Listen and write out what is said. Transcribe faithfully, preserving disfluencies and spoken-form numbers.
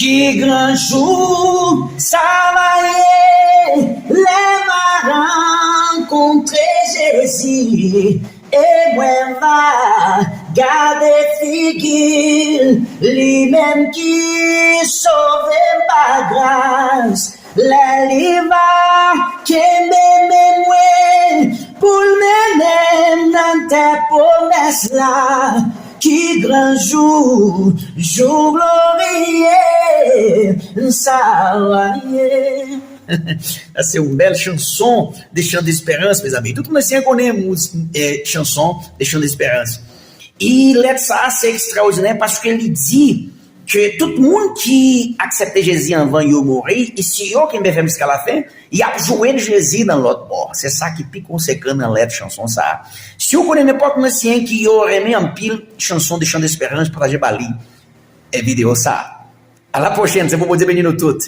Ki gran jou sa va ye lè m a rankontre Jezi e mwen va gade figi l, li menm ki sove m pa gras. Lè li va kenbe men mwen pou l mennen m nan tè pwomès la. Ki gran jou, jou gloriye sa va ye. Sa se yon bèl chanson de Chant d'Espérance, mezanmi. Tout moun konnen eh, chanson de Chant d'Espérance. E lèt sa se ekstraòdinè paske li di ke tout moun ki aksepte Jezi anvan yo mouri, e si yo kenbe fèm jiska lafen, y ap jwenn Jezi nan lòt bò. Se sa ki pi konsekan nan lèt chanson sa a. Si w konnen nenpòt mesye ki yo renmen anpil chanson de Chant d'Espérance, pataje ba li e videyo sa a. A la pwochèn, se pou Bondye beni nou tout.